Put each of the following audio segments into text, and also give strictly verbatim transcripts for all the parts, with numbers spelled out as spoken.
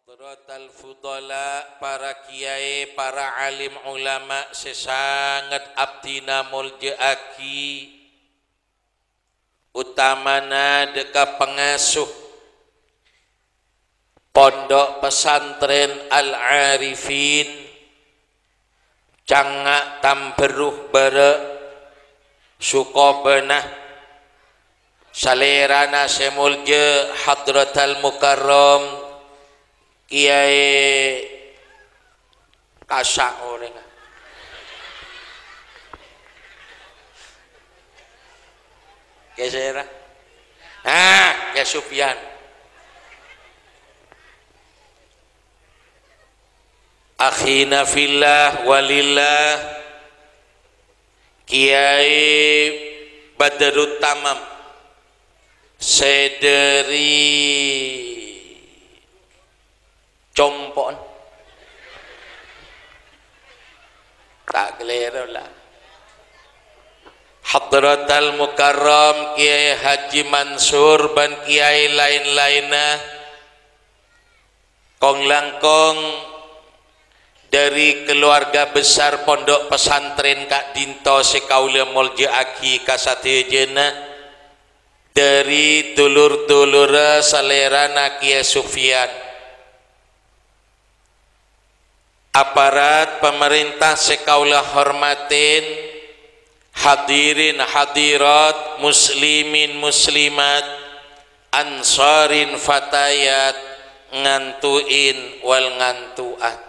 Hadratal fudala, para kiyaè, para alim ulama sè sanget abdhina molja'aghi, utamana dhâ' ka pangasuh Pondok Pesantren Al-Arifin, Canga' Tamberru Bârâ', Sukobâna, salèrana sè molja Hadratal Mukarram Kiyaè Kasa' orèng. Kèsèra. Ah, Kè Sufyan. Akhina fillah walillah, Kiyaè Badarut Tamam, sè dhâri Compo'na. Ta' kalèro, la. Hadratal Mukarram Kiyaè Haji Mansur bân kiyaè laèn-laènna. Kong-langkong dhâri keluarga besar pondok pesantren ka'dinto sè kaulâ molja'aghi ka sadhâjâna, dhâri dulur-dulurra salèrana Kiyaè Sufyan, aparat pamarènta sè kaulâ hormatin, hadirin hadirat, muslimin muslimat, ansarin fatayat, ngantu'in wal ngantu'at.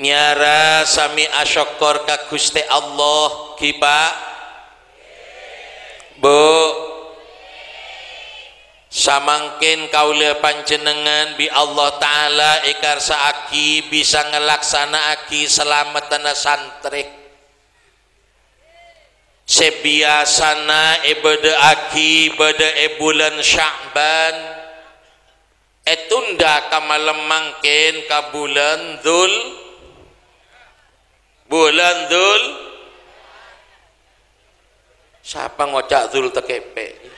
Nyara sami asokkor ka Ghustè Allah, ghi, Pa'? Bu, samangkèn kaulâ panjhennengngan bi' Allah Ta'ala èkarsa'aghi bisa ngalaksana'aghi salameddhâna santrè sè biyasana èbâdâ'aghi bâdâ è bulân Sya'ban, ètunda ka malem mangkèn ka bulân Dzul, bulân Dzul, sapa ngoca' Dzul Tekepè'?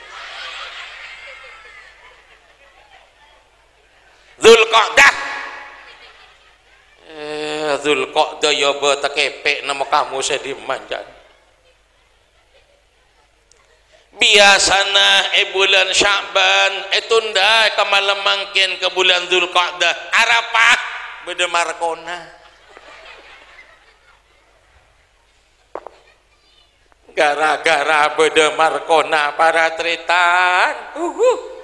Dzulqa'dah. Eh, Dzulqa'dah ya bâ Tekepè' nemmo kamu sè dimman, jân. Biyasana è bulân Sya'ban, ètunda ka malem mangkèn ka bulân Dzulqa'dah. Arapa? Bâdâ markona. Gara-gara bâdâ markona, para tarètan, uhuh,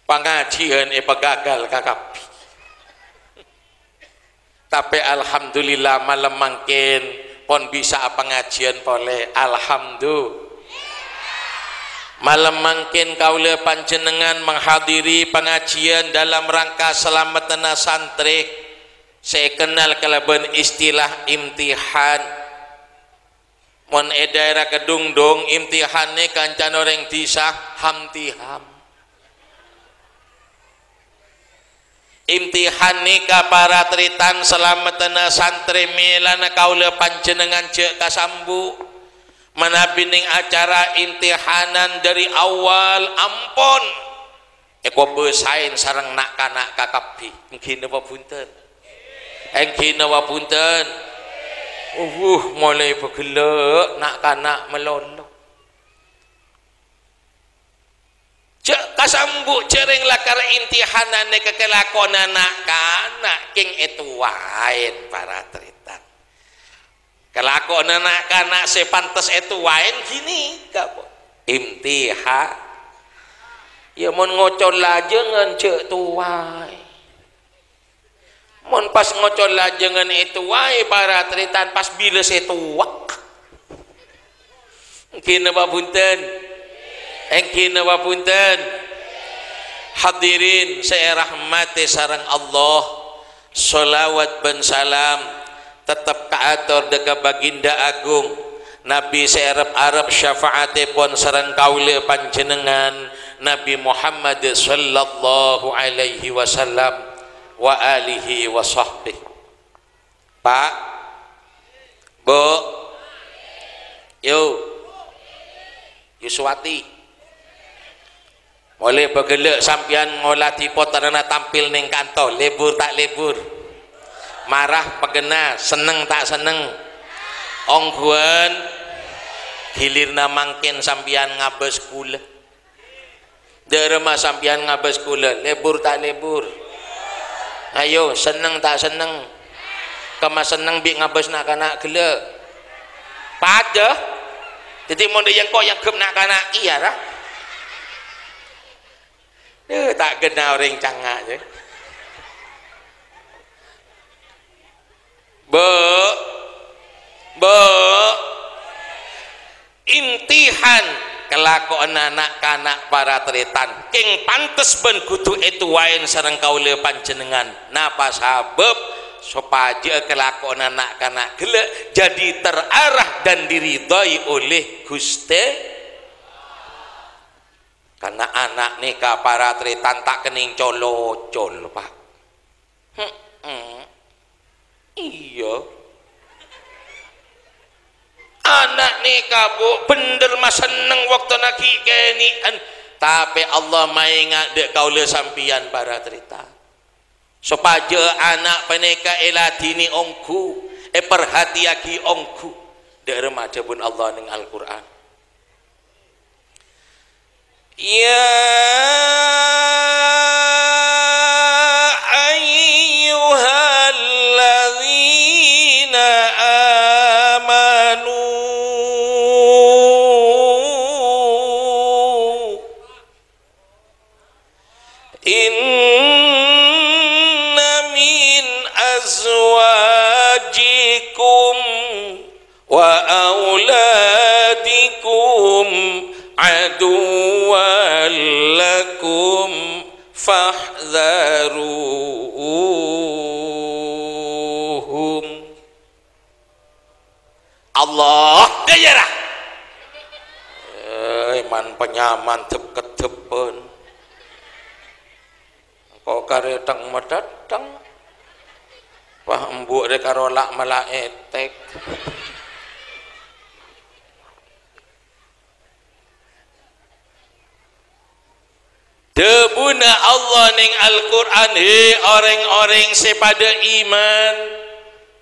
pangajiyân èpagagal kakabbhi. Tapè alhamdulillah, malem mangkèn pon bisa apangajiyân polè. Alhamdu-, malem mangkèn kaulâ panjhennengngan menghadiri pangajiyân dalam rangka salameddhâna santrè sè èkennal kalabân istilah imtihan. Mon è dhaèra Kedungdung, imtihan nèka kancana orèng dhisa, hamtiham. Imtihan nèka, para tarètan, salameddhâna santrè mèlana kaulâ panjhennengngan jhâ' kasambu'. Manabi neng acara imtihanan dhâri awal ampon èkobâsaèn sareng na'-kana' kakabbhi. Ènggi napa bhunten? Ènggi napa bhunten? Uwuh, molaè pagellâ' na'-kana' malolo. Jhâ' kasambu' jhârèng lakar imtihanan nèka kalakowanna na'-kana' kèng ètowaèn, para tarètan. Kalakowanna na'-kana' sè pantes ètowaèn ghânèka, Bu. Imtiha-, ya, mon ngocol lajângan jhâ' towaè. Mon pas ngocol lajângan ètowaè, para tarètan, pas bilâ sè towa. Ènggi napa bhunten? Ènggi napa bhunten? Hadirin sè èrahmatè sareng Allah, shalawat bân salam tettep kaator dhâ' ka Baginda Agung, Nabi sè arep-arep syafa'atèpon sareng kaulâ panjhennengngan, Nabi Muhammad sallallahu alaihi wasallam wa alihi wa sahbihi. Pa', Bu, Yu, Yuswati. Polè bâghellâ' sampèyan ngolatè pottrana tampil neng kanto, lebur ta' lebur? Marah, pegghâna, senneng ta' senneng? Ongghuwân. Ghilirra mangkèn sampèyan ngabâs kaulâ. Dâ'remma sampèyan ngabâs kaulâ, lebur ta' lebur? Ayo, senneng ta' senneng? Kemma senneng bi' ngabâs na'-kana' ghellâ'? Padâ. Dhâddhi mon dâ' iyâ engko' èangghep na'-kana' kèya, ra? Eh, ta' ghenna orèng canga', yâ. Bu', Bu', intihan kalakowanna na'-kana' para tarètan kèng pantes bân kodhu ètowaè sareng kaulâ panjhennengngan. Napa sabâb? Sopajâ kalakowanna na'-kana' ghellâ' jadi terarah dan diridhoi oleh Ghustè. Karna ana' nèka para tarètan ta' kennèng col-ocol, Pa'. He'em. Iyâ. Ana' nèka, Bu', bhender masenneng bâktona ghi' kènè'an. Tapè Allah maènga' dâ' kaulâ sampèyan para tarètan. Sopajâ ana' panèka èladhini ongghu, èparhatèyaghi ongghu. Dâ'remma dhâbuna Allah neng Al-Qur'an. Ya ayyuhalladzina amanu inna min azwajikum wa auladikum aduwwan lakum fahdharuhum. Allah, dâ'iyâ ra. Eh, man-panyaman dhep-kedhebbhân. Engko' karè thèng-madhâthèng. Wah, embu' rè karo la'-mala' ètèk. Dhâbuna Allah neng Al-Qur'an, "Hè, orèng-orèng sè padâ iman,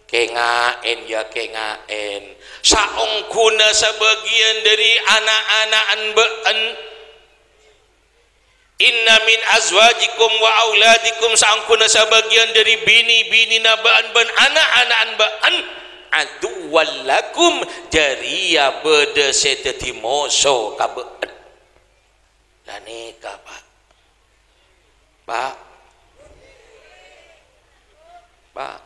kènga'è, yâ, kènga'è. Saongghuna sabâgiyân dâri na'-ana'na bâ'na, inna min azwajikum wa auladikum, saongghuna sabâgiyân dâri binè-binèna bâ'na bân na'-ana'na bâ'na, aduwwal lakum, jârèya bâdâ sè dhâddhi moso ka bâ'na." La nèka, Pa'. Pa'. Pa'.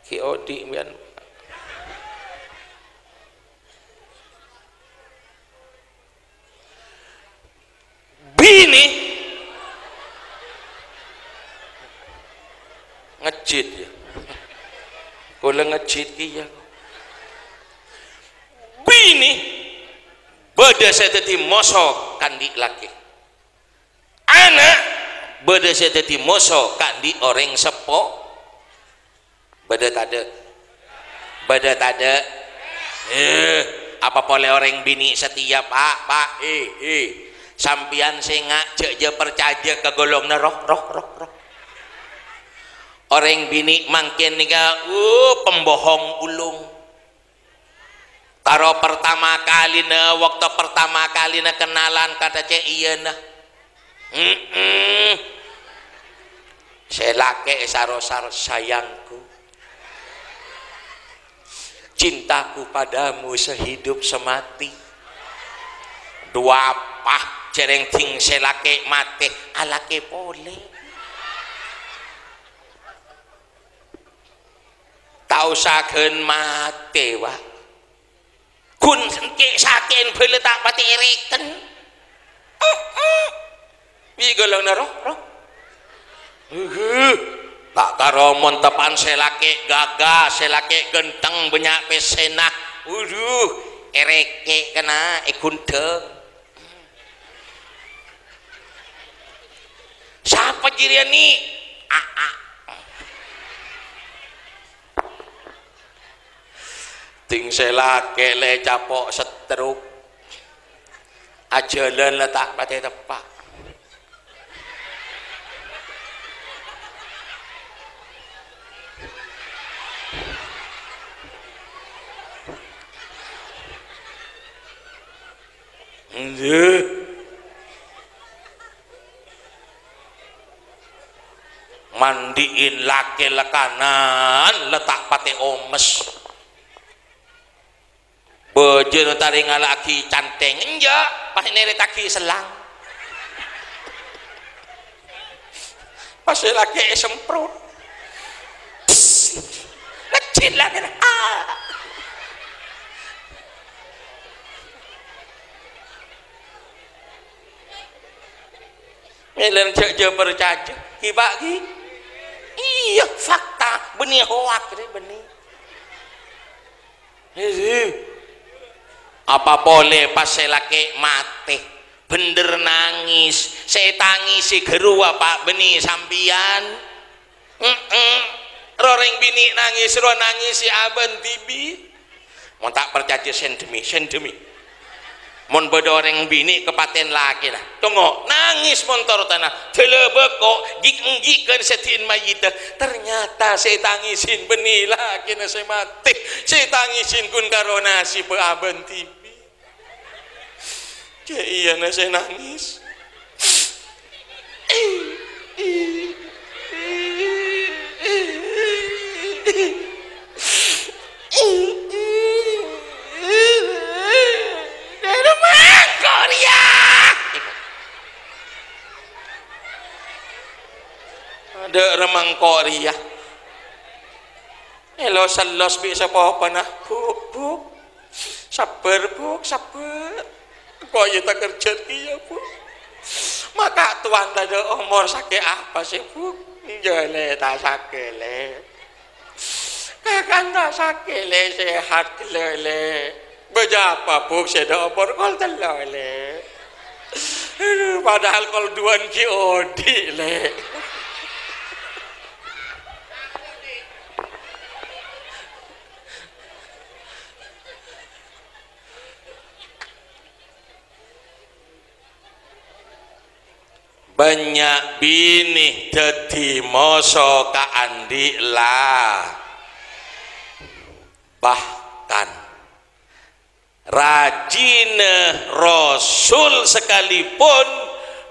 Ghi' odi' mbiyan. Binè ngejjit, yâ. Kaulâ ngejjit kèya. Binè bâdâ sè dhâddhi moso ka andi' lakè. Ana' bâdâ sè dhâddhi moso ka andi' orèng seppo. Bâdâ tadâ'? Bâdâ tadâ'? Eh, apa polè orèng binè' setia, Pa', Pa'? Eh, eh. Sampèyan sènga' jâ', jâ' parcajâ ka golonganna roh, roh, roh, roh. Orèng binè' mangkèn nèka, uh, pembohong ulung. Karo pertama kalina, bâkto pertama kalina kennalan kantha cè' iyâna. Mm-mm. Sè lakè' saro-saro, "Sayangku, cintaku padamu sehidup semati." Dhu apa, jhâreng dhing sè lakè' matè, alakè polè. Ta' osa ghân matè, Wa'. Ghun sè èngkè' sakè'en bhâlâ ta' patè èrèken. Bi' golonganna roh, roh. Ehe. Ta' karo mon teppa'an sè lakè' gagah, sè lakè' ghântheng, bânnya' pèssèna. Waduh, èrèkè' kèna, èghundhâng. Sapa jârèya, Ni'? Aa. Dhing sè lakè' lè capo' stroke. Ajhâlân la ta' patè teppa'. Ngghi. Mandi'in lakè la kanan, la ta' patè omes. Bâjâna tarèngala'aghi canthèng, enjâ', pas nèrètaghi sellang. Pas sè lakè èsemprot. Pss. Ngejjit lakèna. Ah. Mèlèna jhâ', jhâ' parcajâ. Ghi, Pa', ghi. Iyâ, fakta. Bânnè hoak, rè, bânnè. Hehe. Apa polè pas sè lakè matè? Bhender nangès. Sè ètangèsè ghâruwa, Pa', bânnè sampèyan. Heeh. Rorèng binè' nangès, rowa nangèsè abâ'na dhibi'. Mon ta' parcajâ, sèndhemè, sèndhemè. Mon bâdâ orèng binè' kapatèyan lakèna, tongo, nangès mon torotana, dâlâ bâko, ghi'-, ènggi'ân sèdhi'in mayyidda. Ternyata sè ètangèsè bânnè lakèna sè matè, sè ètangèsè ghun karo nasibhâ abâ'na dhibi'. Cè' iyâna sè nangès. Dâ' remma engko' rèya. Dâ' remma engko' rèya. Èlo-sellos bi' sapopona, "Bu', Bu', sabbhâr, Bu', sabbhâr. Engko' jiyâ takerjhât kèya, Bu'. Ma' ka'towan tadâ' omor sakè' apa sè, Bu'?" "Enjâ', Lè', ta' sakè', Lè'. Kakan ta' sakè', Lè', sehat ghellâ', Lè'. Bâjâ apa, Bu', sè dâ' omor kol tello', Lè'. Padahal kol duwâ'ân ghi' odi', Lè'." Bânnya' binè dhâddhi moso ka andi' la. Bahkan, rajina rasul sakalipun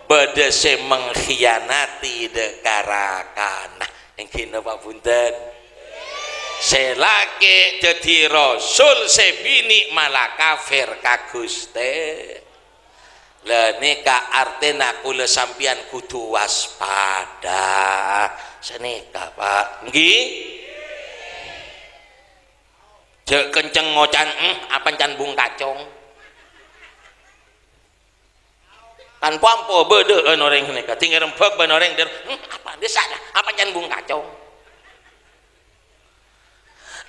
bâdâ sè mengkhianati dâ' ka-rakana. Èngghi napa bhunten? Sè lakè dhâddhi rasul, sè binè' mala kafir ka Ghustè. La nèka artèna kaulâ sampèyan kodhu waspada. Sanèka, Pa'. Èngghi? Jhâ' kenceng ngoca'an, "Hmm, apa can bung kacong?" Kan pampo bâdâ'ân orèng nèka, ding èrembhâk bân orèng dâr, "Hmm, apa dâ' salah, apa can bung kacong?"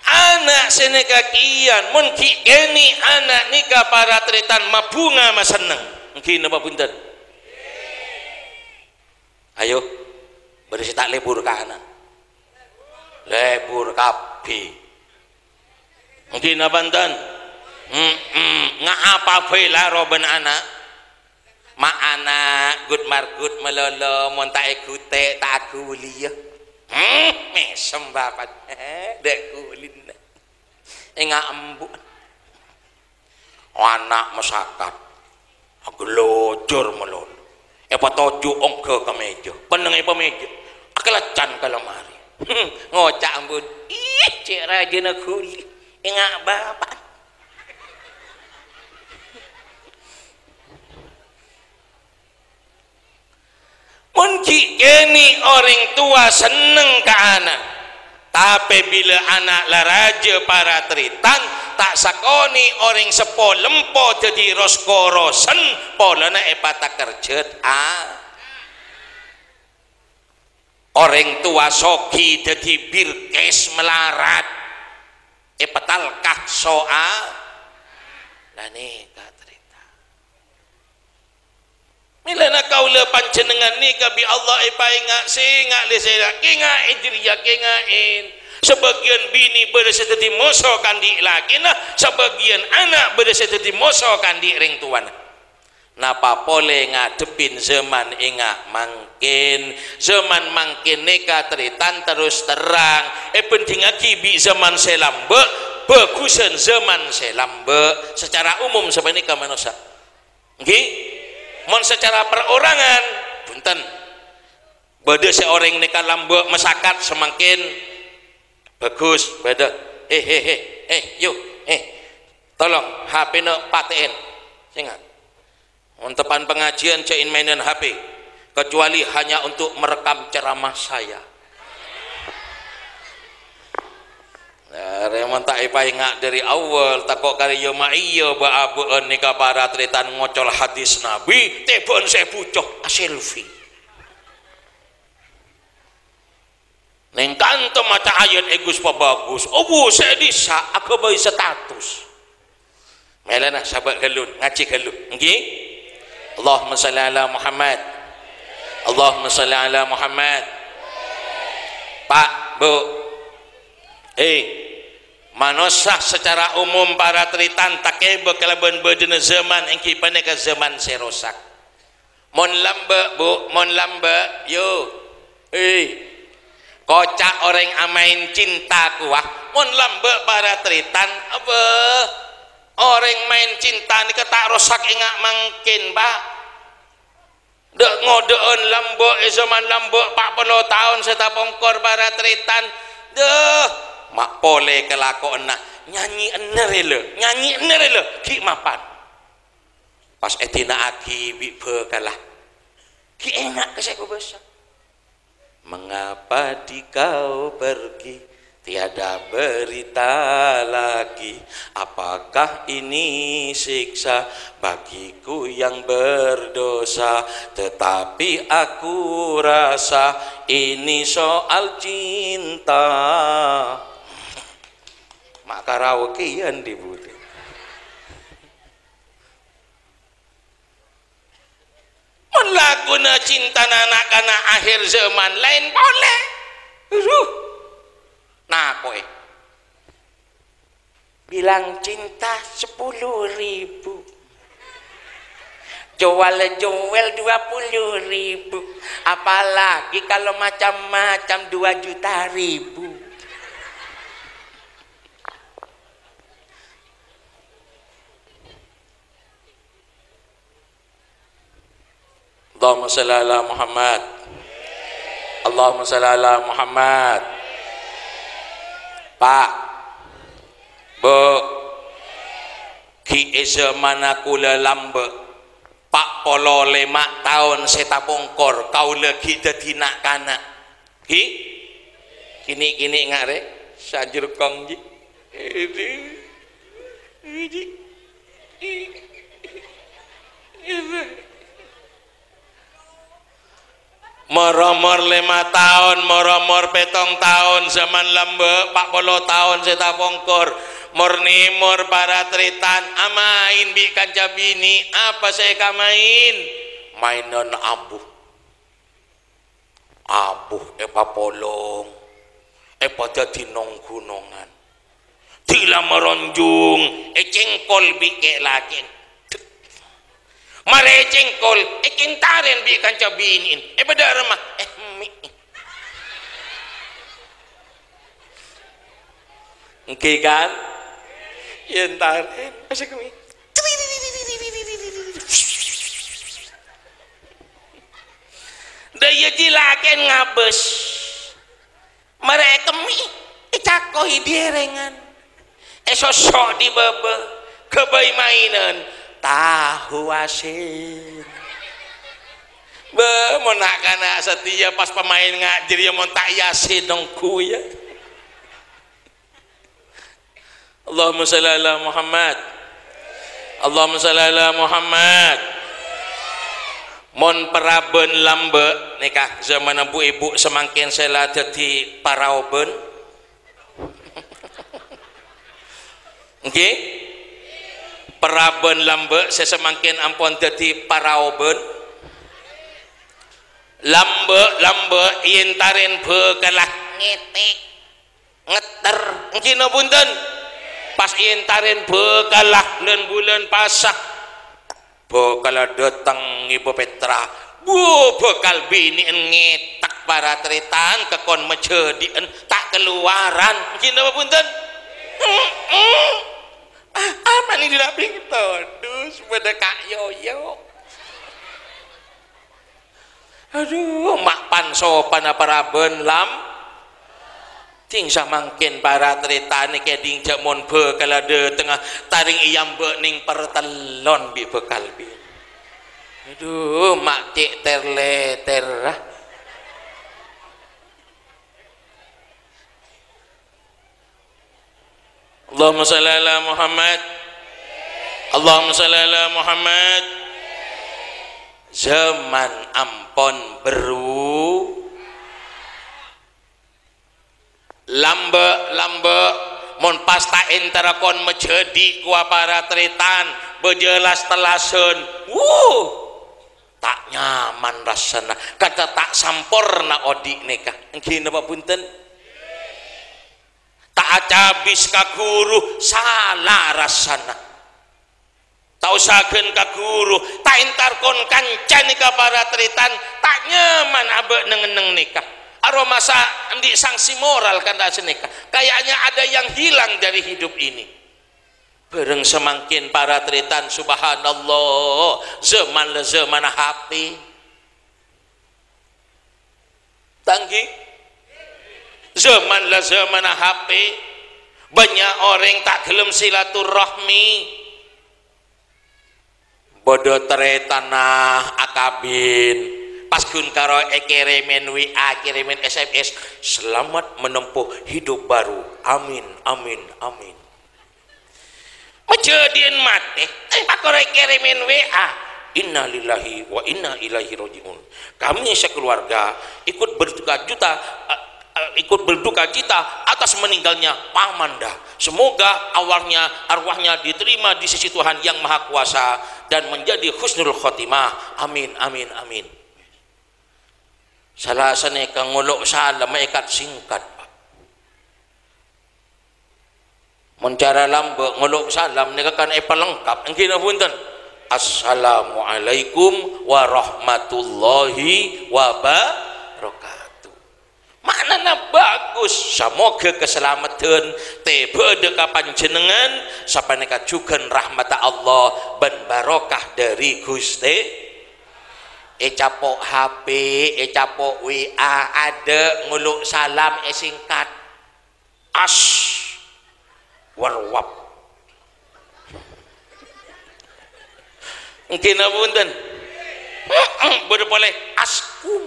Ana' sè nèka kèyan, mon ghi' kènè' ana' nèka para tarètan mabhunga masenneng. Èngghi napa bhunten? Ayo, bâdâ sè ta' lebur ka ana'. Lebur kabbhi. Èngghi napa enten? Mm-mm. Nga' apa bhâi laro bân ana'? Ma' ana' gut-margut malolo, mon ta' èghutè', ta' aghuli, yâ. Hmm, mèsem bapa'na. Dâ' ghulinna. Ènga' embu'. Ana' masakat. Agelojor malolo. Èpatoju' ongghâ ka mèja. Penneng èpamèja. Akalèccan ka lemari. Hmm, ngoca' embu'. "Ih, cè' rajâna ghuli. Ènga' bapa'." Mon ghi' kènè' orèng towa senneng ka ana', tapè bilâ ana' la rajâ para tarètan, ta' sakonè' orèng seppo lempo dhâddhi ros-korosen, polana èpatakerjhât a-, orèng towa soghi dhâddhi birkes malarat, èpatalkah so'a, la nèka tarètan. Mèlana kaulâ panjhennengngan nèka bi' Allah èpaènga', sènga' lè sèra, kènga'è jârèya, kènga'è. Sabâgiyân binè bâdâ sè dhâddhi moso ka andi' lakèna, sabâgiyân ana' bâdâ sè dhâddhi moso ka andi' rèng towana. Napa polè ngadhebbhin zaman enga' mangkèn? Zaman mangkèn nèka, tarètan, terros terrang èbhândhingngaghi bi' zaman sè lambâ', bhâghusân zaman sè lambâ'. Sacara umum sapanèka manossa. Èngghi? Mon sacara perorangan, bhunten. Bâdâ sè orèng nèka lambâ' masakat samangkèn. Bhâghus, bâdâ. He, he, he, he, yu, he. Tolong, H P-na patè'èn. Sènga'. Mon teppan pangajiân jhâ' èn-maènan H P, kecuali hanya untuk merekam ceramah saya. Arè mon ta' èpaènga' dâri awwal, tako' karè iyâ ma' iyâ bâ'-abâ'ân nèka para tarètan ngocol hadis Nabi, tèbhân sè buco, a-selfie. Neng kanto maca ayat è Gus Pabhâghus, obu sè dissa' aghâbây status. Mèlana sabâ' ghâllu, ngajhi ghâllu. Èngghi? Allahumma shalli ala Muhammad. Allahumma shalli ala Muhammad. Pak, Bu. Eh, manossa sacara umum para tarètan takèbâ kalabân bâdâna zaman èngghi panèka zaman sè rosak. Mon lambâ', Bu, mon lambâ', yu. Eh. Koca' orèng amaèn cinta kowa. Mon lambâ' para tarètan, abâ. Orèng maèn cinta nèka ta' rosak enga' mangkèn, Pak. Dâ' ngodâ'ân lambâ' è zaman lambâ' pa' polo taon sè tapongkor para tarètan. Dâ', ma' polè kalakowanna. Nyanyi ènner, èlâ. Nyanyi ènner, èlâ. Ghi' mapan. Pas èdina'aghi bi' bhâkalla, ghi' enga' ka sè kobâsa. Mengapa dikau pergi, tiada berita lagi? Apakah ini siksa bagiku yang berdosa? Tetapi aku rasa ini soal cinta. Ma' karaokean di budi. Mon laguna cintana na'-kana' akhir zaman, laèn polè. Aduh. Nako'è. Bilang cinta sepuluh ribu. Jual-jual dua puluh ribu. Apalagi kalau macam-macam, dua juta ribu. Allahumma shalli ala Muhammad. Allahumma shalli ala Muhammad. Pak, Bu, ghi' è zamanna kaulâ lambâ', pa' polo lèma' taon sè tapongkor, kaulâ ghi' dhâddhi na'-kana'. Ghi? Kènè'-kènè' nga' rè, sajrukong, ghi. Ghi. Ghi. Mor-omor lèma taon, mor-omor pèttong taon, zaman lambâ', pa' polo taon sè tapongkor. Mor-nèmor para tarètan, amaèn bi' kanca binè', apa sè èkamaèn? Maènan abu. Abu èpapolong, èpadhâddhi nong-ghunongan. Dila maronjhung, ècèngkol bi' kè'-lakè'en. Marè ècèngkol, èkèntarèn bi' kanca binè'en. Èpadâ' remma, èmmi'. Èngghi, kan? Èntarèn. Asik, Mi. Dâ' iyâ jhi lakèn ngabâs. Marè èkemmè'è, ècako'i dèrèngan. Èsoso' dâri bâbâ, ghâbây maènan, tahu asin. Bâ, mon na'-kana' satèya pas pamaèn nga' jârèya mon ta' èyasin ongghu, yâ. Allahumma shalli ala Muhammad. Allahumma shalli ala Muhammad. Mon parabân lambâ' nèka, zamanna bu-ibu samangkèn sè la dhâddhi paraobân. Èngghi? Parabân lambâ' sè samangkèn ampon dhâddhi paraobân. Lambâ', lambâ' èntarèn bhâkalla ngètèk. Ngètter, èngghi napa bhunten? Pas èntarèn bhâkalla lan bulân pasa. Bhâkalla dâteng Ibu Petra. Bu, bhâkal binè'en ngètek para tarètan, ka kon majhâdhi'ân ta' kalowaran. Ghi napa bhunten? Heeh. Ah, apa ni dirapi todus, padâ ka' yoyo. Adhu, ma' pan-sopanna parabân lam. Ding samangkèn para tarètan kèdhing jhâ' mon bhâkalla dâtengnga, tarèng èyambâ' nèng partellon bi' bhâkal bi'. Adhu, ma' cè' ter-lèter, ah. Allahumma shalli ala Muhammad. Allahumma shalli ala Muhammad. Zaman ampon berru-, lambâ', lambâ', mon pas ta' èntara kon majhâdhi' kowa para tarètan, bâjâ las-tellasan. Wuh, ta' nyaman rassana, kanta ta' samporna odi' nèka. Èngghi napa bhunten? Ta' acabis ka ghuru, sala rassana. Ta' osaghân ka ghuru, ta' èntar kon kanca nèka para tarètan, ta' nyaman abâ' neng-enneng nèka. Aromasa andi' sanksi moral kanta sanèka. Kayaknya ada yang hilang dari hidup ini. Bhâreng samangkèn para tarètan, subhanallah, zaman la zamanna H P. Tanggi. Zaman la zamanna H P. Bânnya' orèng ta' ghellem silaturrahmi. Bâdâ tarètanna akabin. Pas ghun karo èkèrèmèn W A, kèrèmèn S M S, "Selamat menempuh hidup baru. Amin, amin, amin." Majhâdhi'ân matè, eh, pakara èkèrèmèn W A. "Innalillahi wa inna ilaihi raji'un. Kami sekeluarga ikut berduka juta, eh, eh, ikut berduka cita atas meninggalnya Pamanda. Semoga awalnya, arwahnya diterima di sisi Tuhan Yang Maha Kuasa dan menjadi husnul khotimah. Amin, amin, amin." Sala sanèka ngolo' salam èkat-sèngkat, Pak. Mon cara lambâ' ngolo' salam nèka kan èpalengkap. Èngghi napa bhunten? "Assalamualaikum warahmatullahi wabarakatuh." Ma'nana bagus, samoghâ kasalameddhân tèbâ'â ka panjhennengngan, sapanèka jhughân rahmatta Allah bân barokah dâri Ghustè. Ècapo' H P, ècapo' W A, adâ' ngolo' salam èsèngkat. As. Warwap. Èngghi napa bhunten? Heeh, bâdâ polè askum.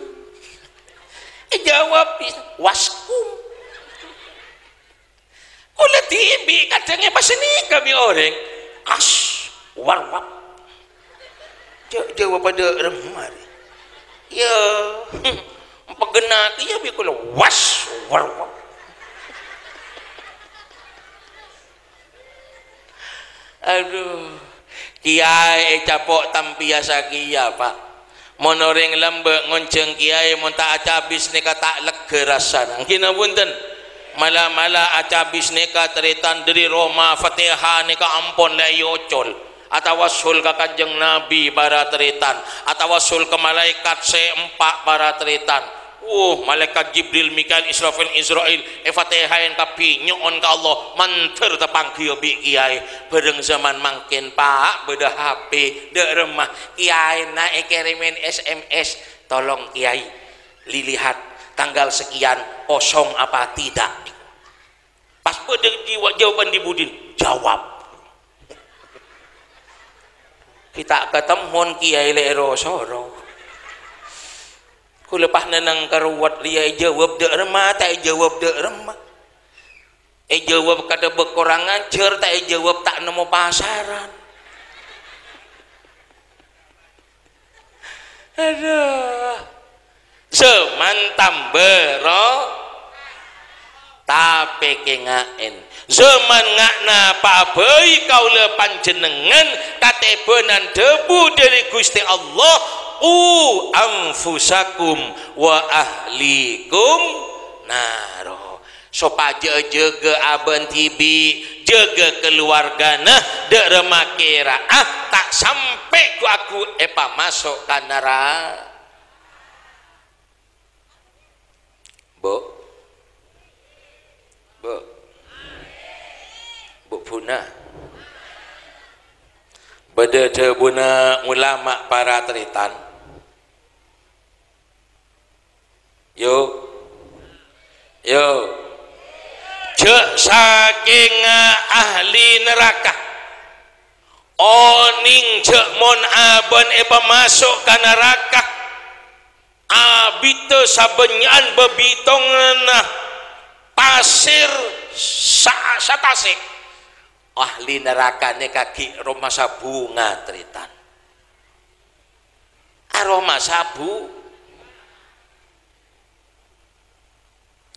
Èjâwâb, waskum. Kaulâ dhibi' kadhâng èpasanèka bi' orèng. As, warwap. Jâ-, jâwâb padâ remma rè. Iyâ. Pagghâna kèya bi' kaulâ was, warwap. Adhu. Kèyaè ècapo' tampiyasa kèya, Pak. Mon orèng lambâ' ngonjhâng kèyaè mon ta' acabis nèka ta' legghâ rassana. Èngghi napa bhunten? Mala-mala acabis nèka tarètan dâri roma Fatihah nèka ampon la èocol. Atawassul ka Kanjeng Nabi para tarètan. Atawassul ka malaèkat sè empa' para tarètan. Wuh, malaèkat Jibril, Mikail, Israfil, Izrail, èfatihaèn kabbhi, nyo'on ka Allah, mandhâr tapangghi bi' kèyaè. Bhâreng zaman mangkèn, Pak, bâdâ H P, dâ' remma, kèyaèna èkèrèmèn S M S, "Tolong, Kiai, dilihat tanggal sekian kosong apa tidak." Pas bâdâ jiwa-, jawaban di budin, "Jawab." Ghi' ta' katemmon kèyaè lè' ro-soro. Kaulâ pas nenneng ka ruwet rèya èjâwâb dâ' remma, ta' èjâwâb dâ' remma. Èjâwâb kadhâbâ korang ajhâr, ta' èjâwâb ta' nemmo pasaran. Adhu. Zaman tambâ ro-, tapè kènga'èn. Zaman nga'na pabâi kaulâ panjhennengngan katèbânan dhâbu dâri Ghustè Allah, "Qu anfusakum wa ahlikum naro." Sopajâ ajâgâ abâ'na dhibi', jâgâ kaluwargana, dâ' remma kèra'a ta' sampè' ghu-, aghu èpamaso' ka nara-, Bu'? Bu'? Bu' Buna? Bâdâ dhâbuna ulama para tarètan. Yo. Yo. Jhâ' sakènga ahli naraka. Onèng jhâ' mon abâ'na èpamaso' ka naraka. Abiddhâ sabânnya'an bâbitonganna pasèr sa-, satasè'. Ahli naraka nèka ghi' roma sabunga, tarètan. Aroma sabu.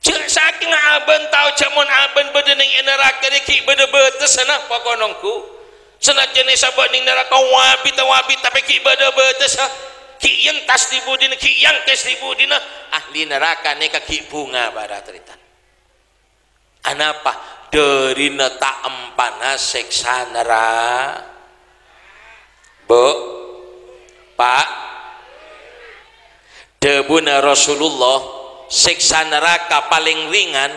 Jhâ' sakènga abâ'na tao jhâ' mon abâ'na bâdâ nèng è naraka rè ghi' bâdâ bâtessana, pokok nongghu. Sanajjhân èsabâ' nèng naraka wabit-wabit, tapè ghi' bâdâ bâtessa. Ghi' èyentas dhi budina, ghi' èyangkès dhi budina. Ahli naraka nèka ghi' bunga, para tarètan. Anapa? Dârina ta' empana sèksa nara-, Bu', Pa', dhâbuna Rasulullah, sèksa naraka palèng rèngan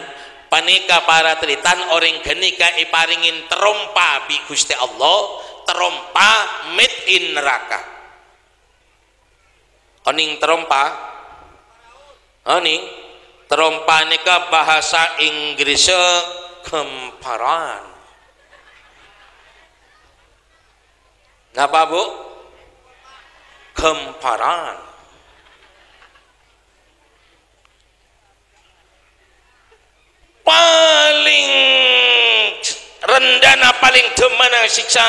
panèka para tarètan orèng ghânèka èparèngè tarompa bi' Ghustè Allah, tarompa made in naraka. Onèng tarompa? Onèng? Tarompa nèka bahasa Inggris ghâmparan. Napa, Bu? Ghâmparan. Palèng rendhâna, palèng dhâmmana sèksa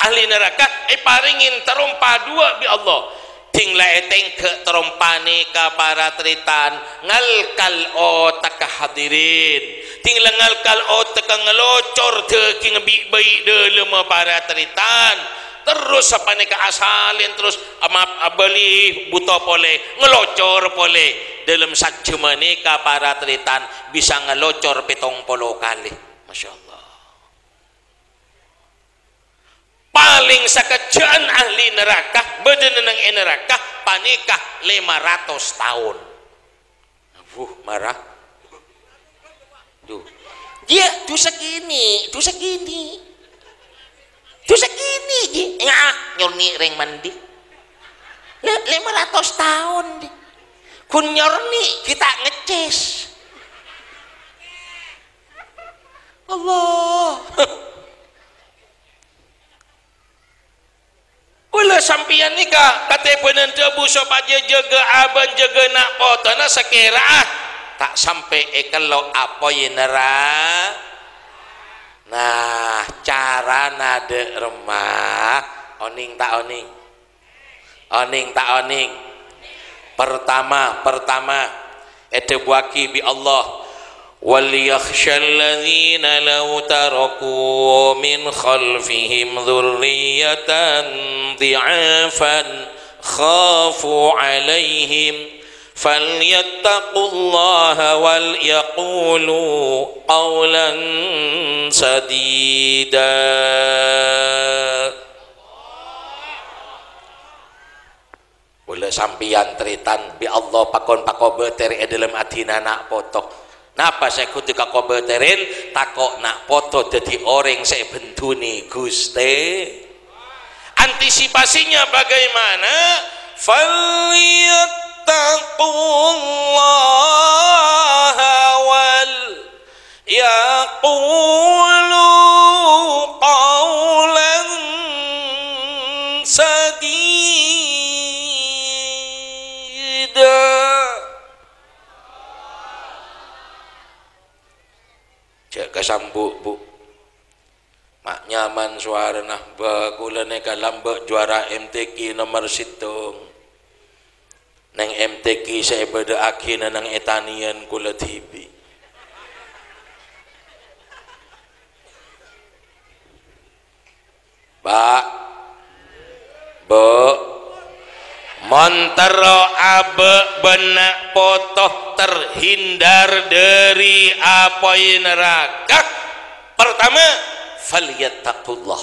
ahli naraka, èparèngè tarompa duwâ' bi' Allah. Dhing la ètèngghâ' tarompa nèka para tarètan, ngalkal otakka hadirin. Dhing la ngalkal otakka ngalocor dhâghingnga bi' bhâi dâlemma para tarètan. Terros sapanèka asalèn terros ama-, abâli buto polè, ngalocor polè. Dâlem sajjhâ manèka para tarètan bisa ngalocor pèttong polo kalè. Masya Allah. Palèng sakejjhâ'ân ahli naraka, bâdâna nèng è naraka, panèka lèma ratos taon. Wuh, mara. Duh. Iyâ, dusa kènè', dusa kènè'. Dusa kènè', ghi. Enga', nyonè' rèng mandi. Lè-, lèma ratos taon, ghi. Ghun nyonè', ghi ta' ngèccès. Allah. Kaulâ sampèyan nèka katèbânan dhâbu sopajâ jâgâ abâ'na, jâgâ na' potona sakèra'a ta' sampè' èkello' apoy nèra. Nah, carana dâ' remma. Onèng ta' onèng? Onèng ta' onèng? Pertama, pertama, èdhâbuwâghi bi' Allah, "Wal yakhsyalladzina law taraku min khalfihim dzurriyyatan dhi'afan khafu 'alaihim falyattaqullaha wal yaqulu qaulan sadida." Kaulâ sampèyan tarètan bi' Allah pakon pakobâtèr è dâlem adina na' poto. Napa sè kodhu èkakobâtèrin? Tako' na' poto dhâddhi orèng sè èbhendhunè Ghustè. Antisipasinya bagaimana? "Falyattaqullaha wal yaqulu qaulan sadida." Jhâ' kasambu', Bu. Ma' nyaman sowarana, bâ, kaulâ nèka lambâ' juwara M T Q nomer sèttong. Neng M T Q sè èbâdâ'âghina neng è tanèyan kaulâ dhibi'. Pak, Bu, mon Antara abâ' bân na' poto terhindar dhâri apoy naraka. Pertama, falyattaqullah.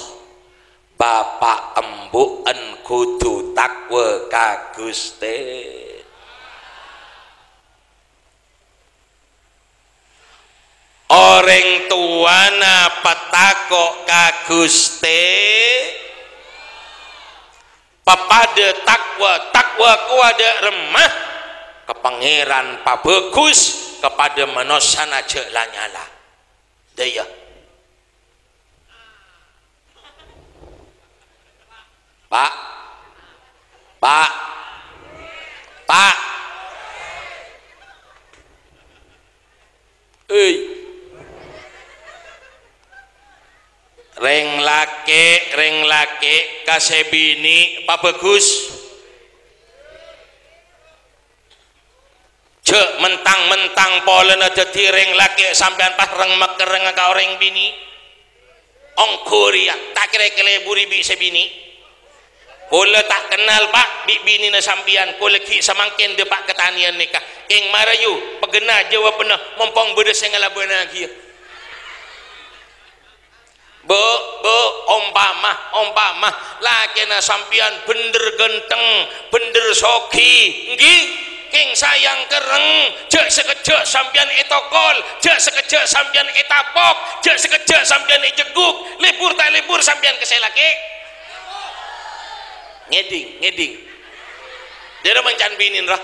Bapa' embu'en kodhu takwa ka Ghustè. Orèng towana patako' ka Ghustè, papadâ takwa, takwa kowa dâ' remma, ka Pangèran pabhâghus, kapadâ manossana jhâ' la-nyala. Dâ' iyâ. Pa'. Pa'. Pa'. Hei. Rèng lakè', rèng lakè' ka sè binè' pabhâghus. Jhâ' mentang-mentang polana dhâddhi rèng lakè' sampèyan pas reng-makerrengnga ka orèng binè'. Ongghu rèya, ta' kèra èkaleburi bi' sè binè'. Kaulâ ta' kennal, Pa', bi' binèna sampèyan. Kaulâ ghi' samangkèn dâpa' ka tanèyan nèka. Kèng mara, yu, pagghâna jâwâbbhâna, mompong bâdâ sè ngalabânaghiyâ. Bu, Bu, ompama, ompama lakèna sampèyan bhender ghântheng, bhender soghi, ènggi? Kèng sayang kerrèng, jhâ' sakejjhâ' sampèyan ètokol, jhâ' sakejjhâ' sampèyan ètapok, jhâ' sakejjhâ' sampèyan èjhegguk, lebur ta' lebur sampèyan ka sè lakè'? Ngèdhing, ngèdhing. Dârâ mancan binèn, ra.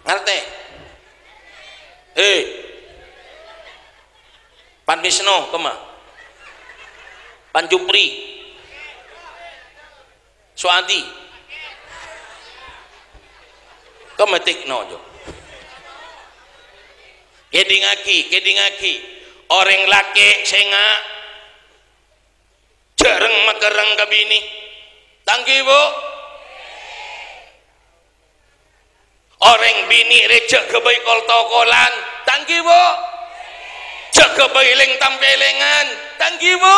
Ngartè? He. Pan Wisnu, kemma? Pan Jupri? Suadi? Kemma Tikno, Jo? Kèdingngaghi, kèdingngaghi. Orèng lakè' sènga' jhâ' reng-makerreng ka binè. Ta' ènggi, Bu? Orèng binè' rè jhâ' ghâbây kol-tokolan. Ta' ènggi, Bu? Jhâ' ghâbây lèng-tampèlèngan. Ta' ènggi, Bu?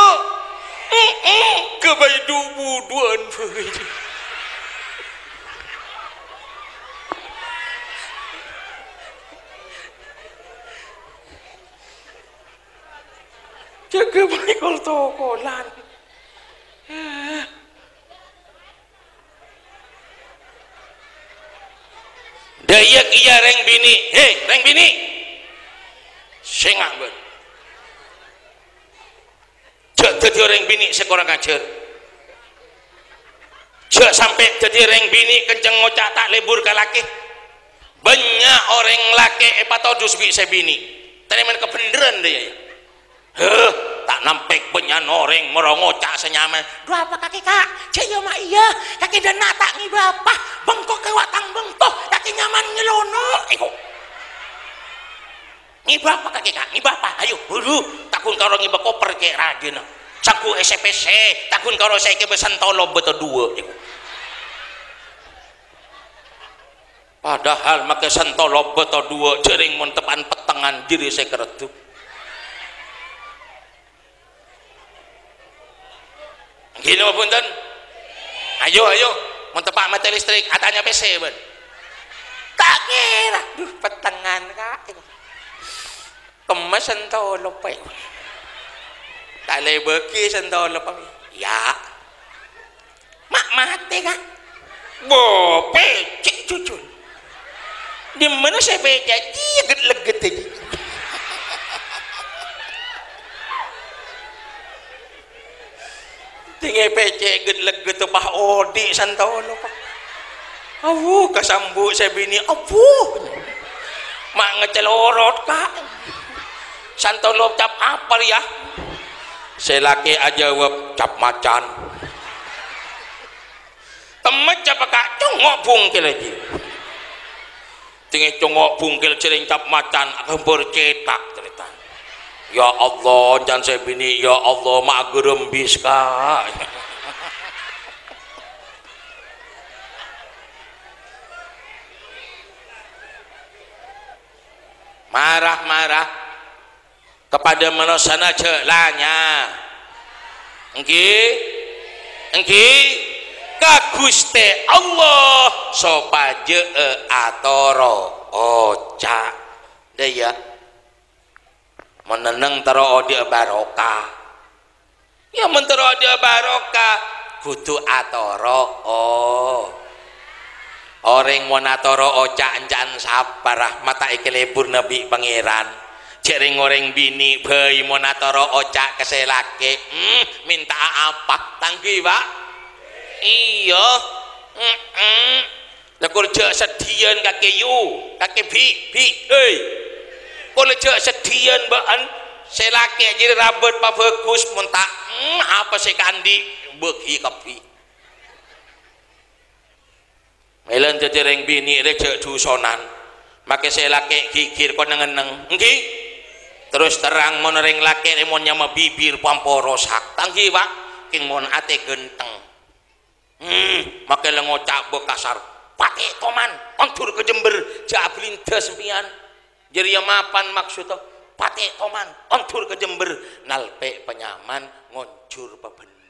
Mm-mm, ghâbây du-budhuwân bhâi. Jhâ' ghâbây kol-tokolan. Dâ' iyâ kèya rèng binè', he, rèng binè'. Sènga' bân. Jhâ' dhâddhi orèng binè' sè korang ajhâr. Jhâ' sampè' dhâddhi rèng binè' kencèng ngoca' ta' lebur ka lakè. Bânnya' orèng lakè' èpatodus bi' sè binè'. Tarèman kabhendherrân, dâ' iyâ. Heh, ta' nampèk bânnya'an orèng moro ngoca' sè nyaman. "Dhu apa kakè, Ka'? Jhâ' iyâ ma' iyâ. Kakè dâ' enna' ta' ngèbâ apa. Bengko kèwa tang bengko. Kakè nyaman nyèlono', èko." "Ngèbâ apa kakè, Ka'? Ngèbâ apa? Ayo, buru. Ta' ghun karo ngèbâ koper kè' rajâna. Sangghu èssè pèssè, ta' ghun karo sè èkèbâ santolo bâto duwâ', èko." Padahal makè santolo bâto duwâ', jhârèng mon teppa'an pettengngan jârèya sè kareddhu. Ènggi napa bhunten? Ayo, ayo, mon teppa' matè listrik, atanya pèssè, bân. Ta' kèra, dhu, pettengngan, Ka'. Kemma santolo, Pak. Ta' lèbâghi santolo, Pak. Ya. Ma' matè, Ka'. Bo, pècè', jujur. Dimma sè pècè'? Iyâ, ghet-legghetta, jhi. Tèngè pècè' ghet-legghetta, pas odi' santolo, Pak. Awu, kasambu' sè binè', awu. Ma' ngecèlorot, Ka'. Santolo cap apa, yâ? Sè lakè' ajâwâb, "Cap macan." Temmet cap, Ka', congo' bungkèl, jhi. Tèngè congo' bungkèl jhârèng cap macan, aghâmbhâr cètak, tarètan. Ya Allah, can sè binè', ya Allah, ma' aghârembis, Ka'. Ma' Marah-marah kepada manossana jhâ' lanya. Èngghi? Èngghi? Ka Ghustè Allah sopajâ'â atoro' oca'. Dâ' iyâ. Mon nenneng terro odi'â barokah. Iyâ, mon terro odi'â barokah, kodhu atoro'. Oh. Orèng mon atoro' oca' ènca'an sapa, rahmat ta' èkalebur nabbhi Pangèran. Jhâ' rèng-orèng binè' bhâi mon atoro' oca' ka sè lakè', hmm, mènta'a apa? Tangghi, Pak? Iyâ. Mm-mm. Lha kor jhâ' seddhiyân kakè yu, kakè bi', bi', hei. Kor jhâ' seddhiyân bâ'ân, sè lakè' jârèya rabât pabhâghus, mon ta', hmm, apa sè kaandi', bâghi kabbhi. Mèlana dhâddhi rèng binè' rè jhâ' dhusonan. Makè sè lakè' ghighir kor neng-enneng, èngghi? Terros terrang mon rèng lakè' rè mon nyama bibir pamporo sak, tangghi, Pak, kèng mon atè ghântheng. Hmm, makè la ngoca' bâ' kasar. "Patè' toman, ondur ka Jember, jhâ' abâlinda sampèyan." Jârèya mapan maksodda, "Patè' toman, ondur ka Jember, nalpè' panyaman, ngonjhur pabhân."